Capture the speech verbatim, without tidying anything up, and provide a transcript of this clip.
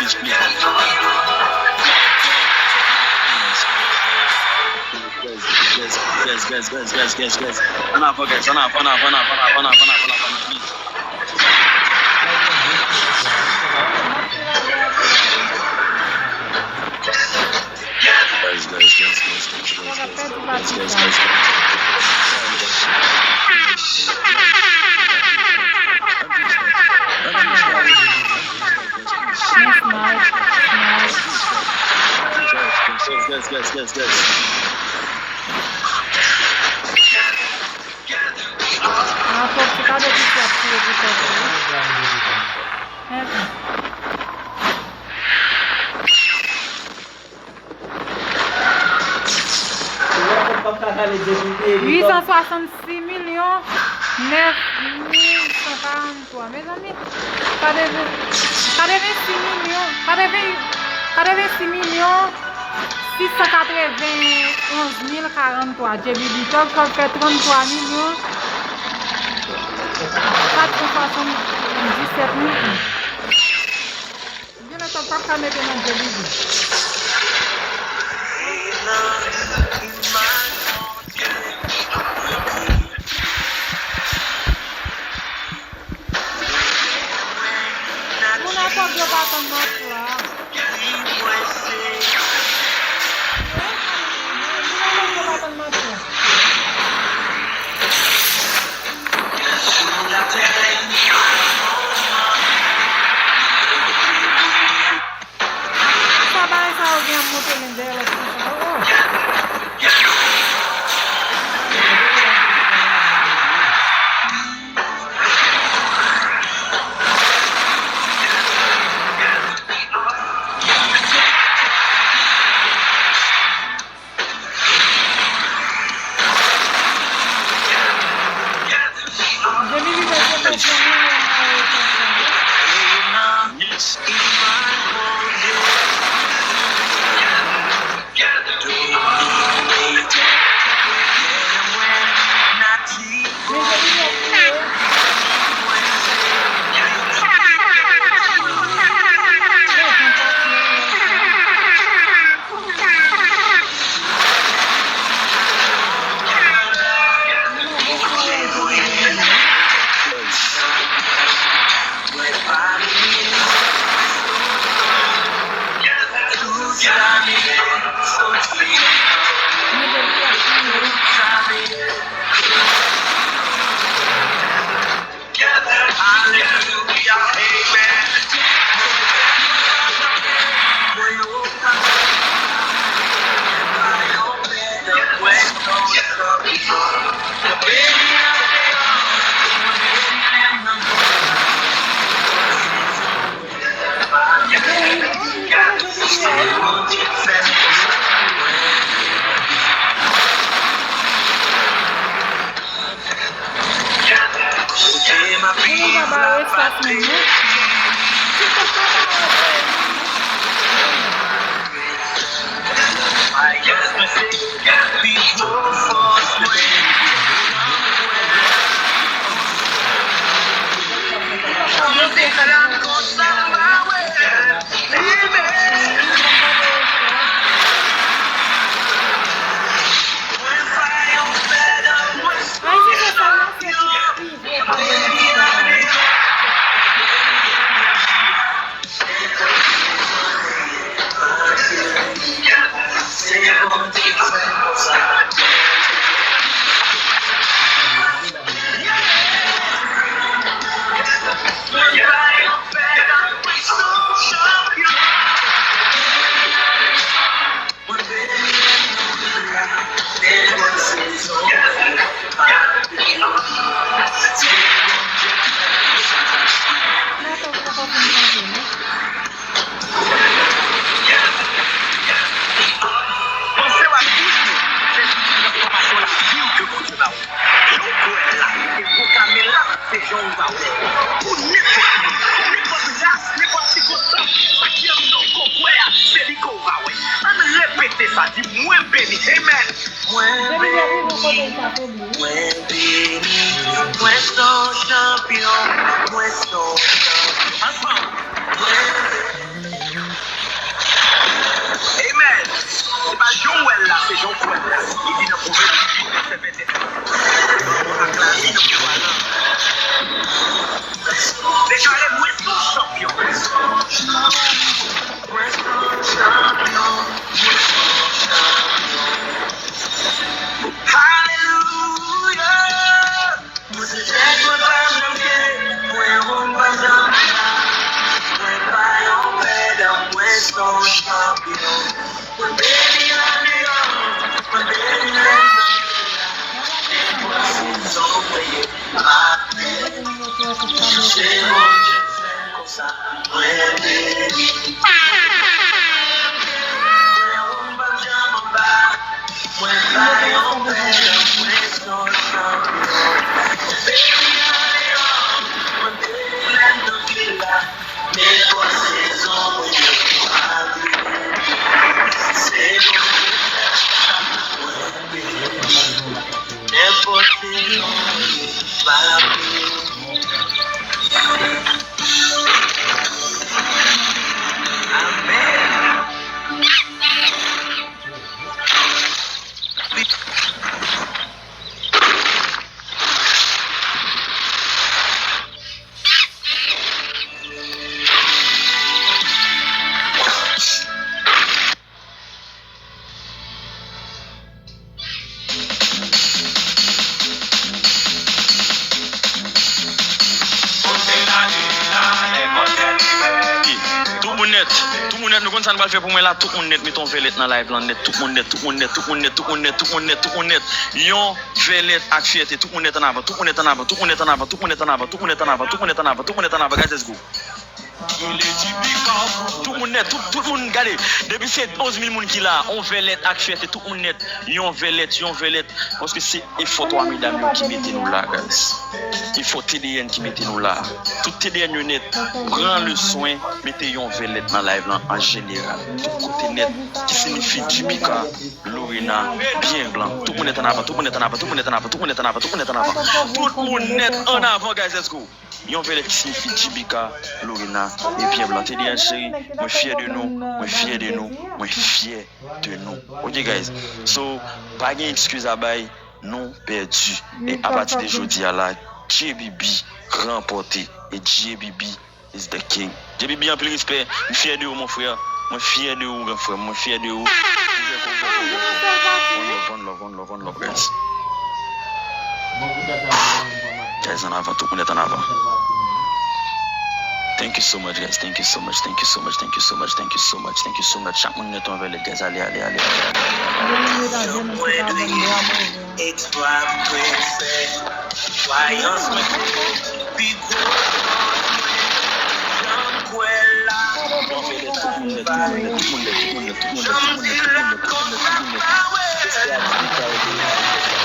Yes, please. Yes, yes, yes, yes, yes, yes, yes, yes. Ann avan, guys, ann avan, ann avan, ann avan, ann avan, ann avan, ann avan, ann avan, please. Guys, guys, guys, guys, guys, guys, guys, guys, guys, guys, guys. Snipe, snipe. Guys, guys, guys, guys, guys, guys. Ah, fòk se pa depi se ap tire pou tèt li. Mèt. Uit san swasannsis milyon nèf mil san karanntwa. Mezanmi, katreven, katrevensis milyon, katreven, katrevensis milyon sis san katreven onz mil karanntwa. J B B Thug fè tranntwa milyon kat san swasanndisèt mil. Genlè Thug p ap ka mete nan J B B. Moun nan Thug yo pa tann match la. Moun nan Thug yo pa tann match la. Sa bagay sa yo gen ap monte len dèyè lòt konsa. Oh, oh. Moun pa ba yo espas menm non. TikTok pa ba yo espas. Panse w ak bouch ou, se toujou transfòmasyon lavi w ke Bondye ba w. Jan w kwè l la, e pwoklame l la, se jan w va wè l. Pou nenpòt moun, nenpòt ras, nenpòt sikonstans, sa ki anndan w ko kwè a, se li ke w va wè. Ann repete sa, di, mwen beni. Amen. Mwen beni, mwen beni, mwen se yon chanpyon, mwen se yon chanpyon. Ansanm. Mwen beni. Deklare, "Mwen se yon chanpyon." Alelouya. Mwen se tèt mwen pa janm gen, mwen wonn pa janm la. Mwen pa yon pèdan, mwen se yon chanpyon. Mwen beni lane an, mwen beni lane an. Nenpòt sezon mwen ye, m ap beni. Se Bondye k fè m konsa, mwen beni. Mwen wonn pa janm anba. Mwen pa yon pèdan, mwen se yon chanpyon. Mwen beni lane an, mwen beni lane an, mwen beni lane an. Nenpòt sezon mwen ye, mwen ap beni. Se Bondye k fè m sa, mwen beni. Nenpòt sezon mwen ye, mwen ap beni. Amèn. Tout moun nèt, tout moun nèt, nou konn sa n pral fè pou mwen la, tout moun nèt, mete yon vèlèt nan live lan nèt, tout moun nèt, tout moun nèt, tout moun nèt, tout moun nèt, tout moun nèt, tout moun nèt, yon vèlèt ak fyète, tout moun nèt ann avan, tout moun nèt ann avan, tout moun nèt ann avan, guys, let's go. Tout moun nèt, tout, tout moun gade. Depi se onz mil moun ki la, on vèlèt ak fyète, tout moun nèt, yon vèlèt, yon vèlèt. Paske se efò twa medam yo ki mete nou la, guys. Efò T D N ki mete nou la. Tout T D N yo nèt, pran le swen, mete yon vèlèt nan live lan an jeneral. Tout kote nèt, ki siyifi Jibika, Lorena, byen blan. Tout moun nèt ann avan, tout moun nèt ann avan, tout moun nèt ann avan, tout moun nèt ann avan, tout moun nèt ann avan. Tout moun nèt ann avan, guys, let's go. Yon vèlèt ki siyifi Jibika, Lorena, e byen blan. T D N cheri, mwen fyè de nou, mwen fyè de nou, mwen fyè de nou. Ok, guys. So, pa gen eskiz a bay, nou pèdi. E apati de jodi a la, J B B ranpòte. E J B B is the king. J B B, anpil respè. M fyè de ou, mon frè. Mwen fyè de ou, gran frè m. Mwen fyè de ou. One love, one love, one love, one love, guys. Guys, ann avan, tout moun nèt ann avan. Thank you so much, guys. Thank you so much, thank you so much, thank you so much, thank you so much, thank you so much, thank you so much. Chak moun nèt anvè lèt, guys. Ale, ale, ale, ale, ale. Eksplwa m dwe fè. Kwayans mwen se pi gwo. Jan m kwè la. Tout moun nèt, tout moun nèt, tout moun nèt, tout moun nèt, tout moun nèt, tout moun nèt, tout moun nèt, tout moun nèt, tout moun nèt. Respè a Jibika, respè a Jibika.